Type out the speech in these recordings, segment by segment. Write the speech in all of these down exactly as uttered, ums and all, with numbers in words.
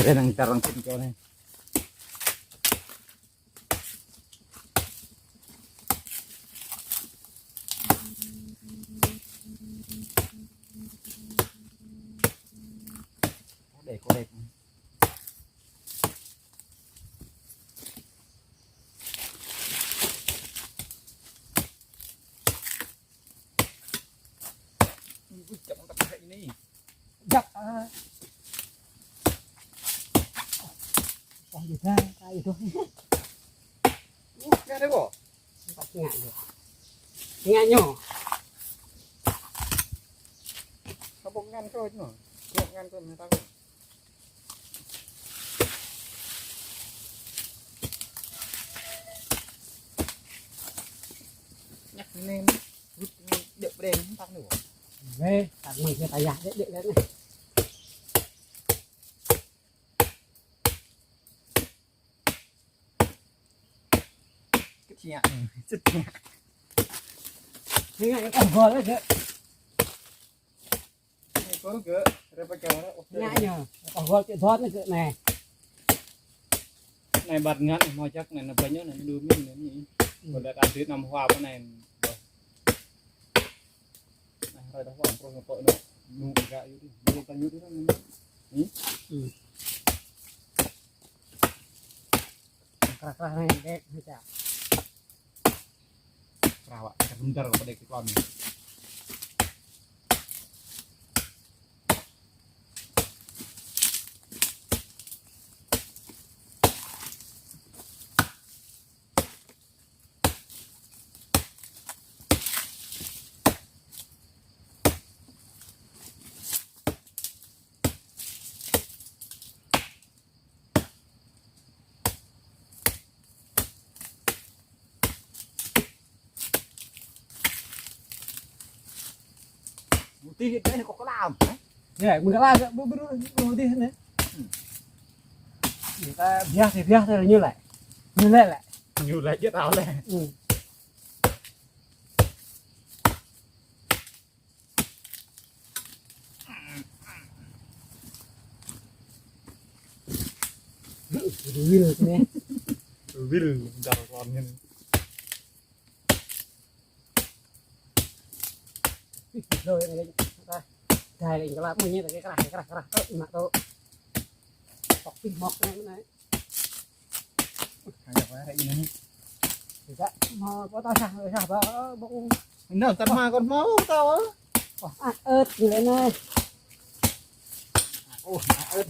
Đang tarang pun kau anai. Có đẹp, có đẹp. Ui, chậm tập thể này. Dăp, a. Ơ, dih ta, ta dih. Ơ, ngă dih, Bô. Ngă dih. Ngă ñu. Kâo ƀu ngăn kơ ñu. Ñu ngăn kơ ñu ta. Nhắc nên rút đệm đen không tắt nữa. Về, tắt măng kia ta yah đệm đen đen này. Cái chị ạ, chết chị ạ. Thế này, em còn gọi đấy chứ. Ngă ñu, kâo gol čĕ dot anai kơ anai. Anai ƀăt ngă anai, hmâo čăk anai, anai ƀañ ñu anai, anai đu mĭn anai anai. Kâo đăt adit năm hua pơ anai. Anai, rai dah hua, terus ngepok anai. Nu gak yua dih, nu gak yua dih anai. Nih. Hmm. Krah-krah anai, dek, anai čă. Krah wă, bentar kơ pơđek tơklon. Mutih dih kâo kơlam, hă? Yă, mơ̆ng kơlam, bơ-, bơ-, bơ-, mutih anai. Hmm. Yă, ta biah, ta biah, ta ñu lĕ. Ñu lĕ lĕ. Ñu lĕ, yă, tao lĕ. Hmm. Rơwil anai. Rơwil, dar kon anai. Ih, lơi anai, anai. Dai lĕ, kơlam mơ̆ng anai, krah, krah, krah. Ơ, mă tŏ. Pŏk pih mŏk anai, anai. Ui, hăng dăp wă ră anai. Tidak, hmâo pô ta sah, sah ƀă, ơ, ƀơ̆ng. Anai, tơma kâo hmâo ta, ơ. Ơ, a ơ̆t, ñu lĕ anai. Ơ, a ơ̆t.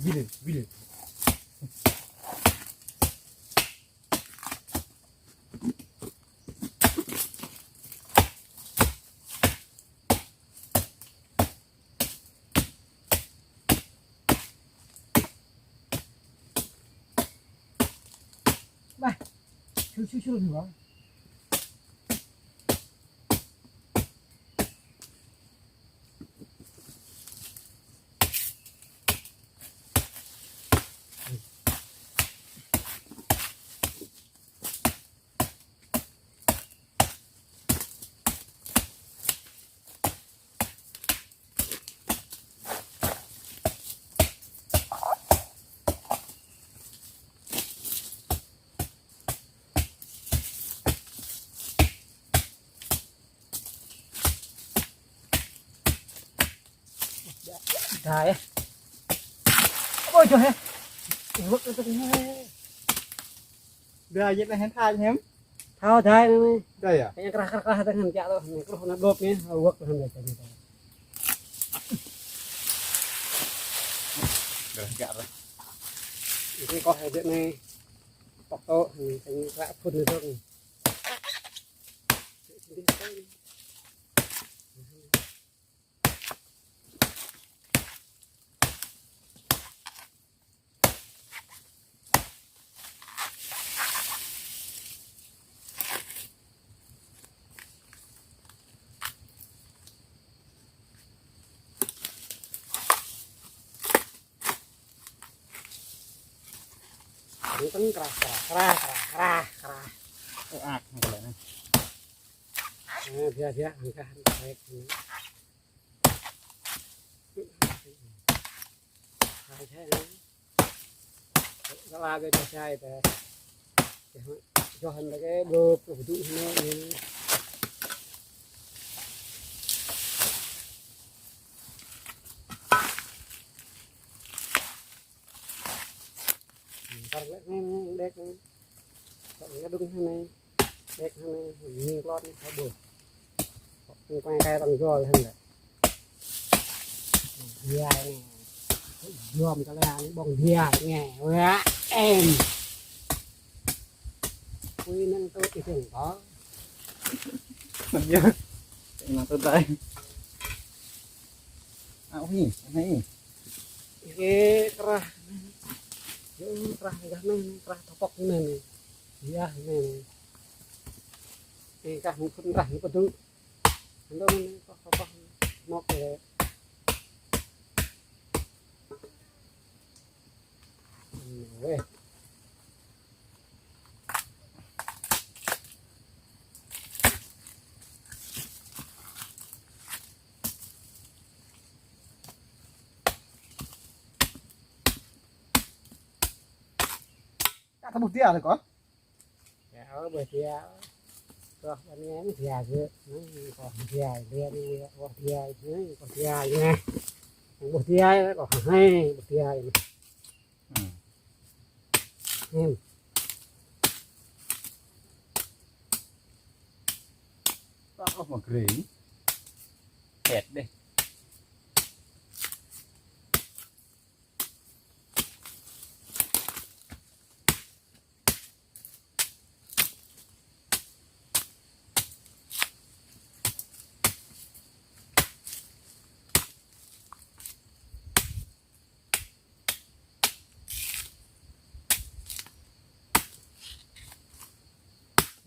Wil, wil. Bah, sŭl, sŭl, sŭl, sŭl. Đài. Ôi trời ơi. Ôi, ôi, ôi, ôi. Đài, vậy là hẹn thai hả em? Thao thai anai. Đài à? Kơ anai krah, krah, krah, tơngan čă tŏ. Anai krah anai đôp anai. Hao wơ̆k anai čă anai. Krah čă anai. Anai kâo hơdip anai. Pŏk tŏ, anai, anai krah phun anai tŏ. Tưng krah, krah, krah, krah, krah, krah. Ơ, ak, hăng kơ lĕ anai. Ơ, biă, biă, hăng kah, hăng kah, hăng kah. Hai, hai, anai. Kơ la kơ kơ hai, tơ. Johan lagi, blok, blok, blok, blok, blok. Ntar lĕ anai, anai, đek anai. Kơ anai đung anai. Đek anai, anai, anai, klot anai, thâo ƀuh. Anai, anai, anai, tơng jol anai lĕ. Anai, anai. Yom kơ la anai, ƀong anai, anai. Wă, em. Ui, anŭn tui ih tơng kơ. Anŭn yơh. Anŭn tui tai. Ơ, ih, anai. Ih, krah. Yơh, krah gah anai, krah tơpŏk anai. Yơh, anai. Ih, krah mŭk krah mŭk tŭ. Anŭn anai, krah tơpŏk. Mŏk yơh. Weh. Kơ tơƀuh dia lĕ kơ? Ya, ơ, ƀuh dia. Kơ anai ƀuh dia kơ. Anai, kơ dia, dia anai, kơ dia, anai, kơ dia anai. Ƀuh dia, kơ hai, ƀuh dia anai. Hmm. Hmm. Ơ, mă grê. Hĕt dêh.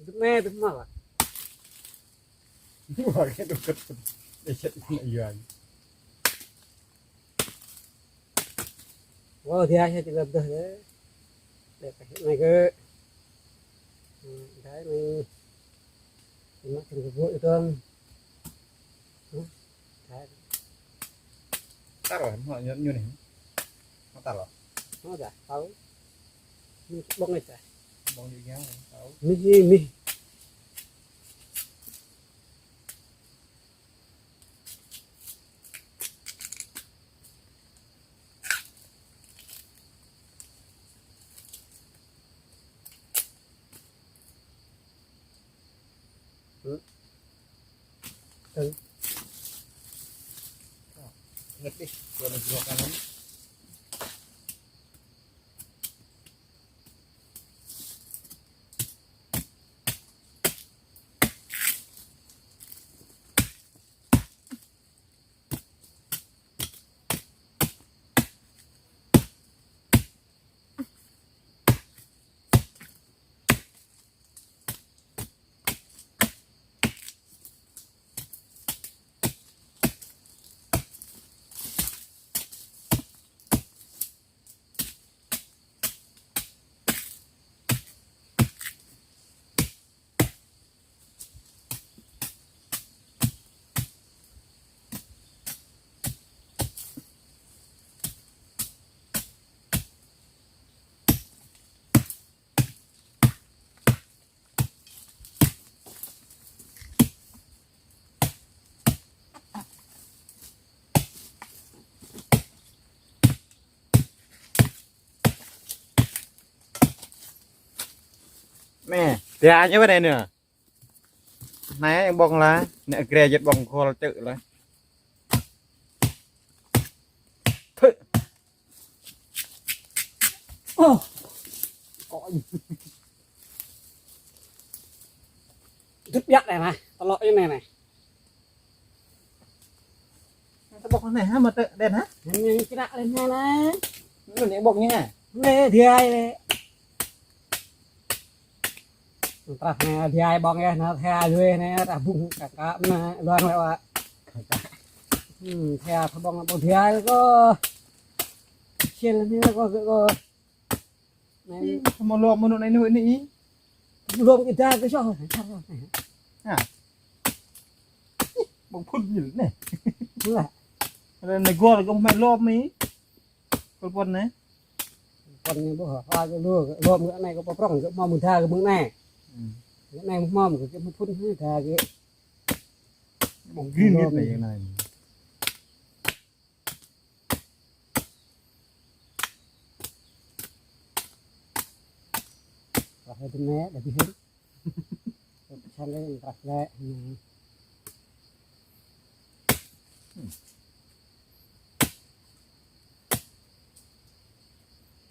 Dơ̆m mă, dơ̆m mă. Wah, kơ dôk kơ dêh sĕt anai yuan. Wah, dia sĕt lĕ dơ̆ dêh. Dêh kơ sĕt anai kơ. Hmm, dai anai. Mă kơ gơgơ̆ dơ̆ng. Hmm, dai. Tar lah, mă ñu, ñu anai. Mă tar lah. Mă dah, tao. Ñu ƀong anai dah. Ƀong ñu ñao, tao. Anai, anai. Hĕt dêh, kơ anai jrŏk anŭn. Anai, dia ñu ƀơi anai nè. Anai ƀong lah, anai grê jĕt ƀong khol čư̆ lah. Thơ. Ơ. Kơ. Dŭt biă anai nè, tơlŏk anai nè. Tơƀŏk anai hă, mă tơ đen hă? Anai kơnăl anai nè. Anŭn anai ƀŏk anai hă? Anai dia lĕ. Trah anai dia ƀŏk yơh, anai dia lui anai, trah ƀŭng kă kă anai, luang lĕ wă. Hmm, dia tơƀŏk ƀŏk dia lĕ kơ. Sil anai lĕ kơ, kơ, kơ. Anai. Ih, hmâo lŏm mơ̆n anai anŭn anai ih. Lŏm kơ dah kơ soh. Ha. Ih, ƀơ̆ng phŭn ñu anai. Lah. Anai anai gor kơ hmâo lŏm ih. Kơ pơ̆n anai. Pơ̆n anai ƀuh, ha, kơ lu, lŏm kơ anai kơ pơprŏng, kơ hmâo mơ̆ng dah kơ mơ̆ng anai. Hmm. Kơ anai hmâo, kơ hmâo phŭn anai dah kơ. Ƀơ̆ng grin lŏm. Ñu anai. Wah, itu nih, dah bisa. Sang lĕ, rah lĕ. Hmm.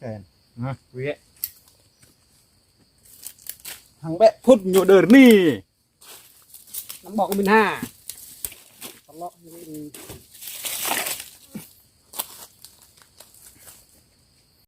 Khen. Hă, wĕ. Hăng ƀĕ phŭn ñu đơr anai. Năm ƀŏk mĭn ha. Tơlŏk ñu.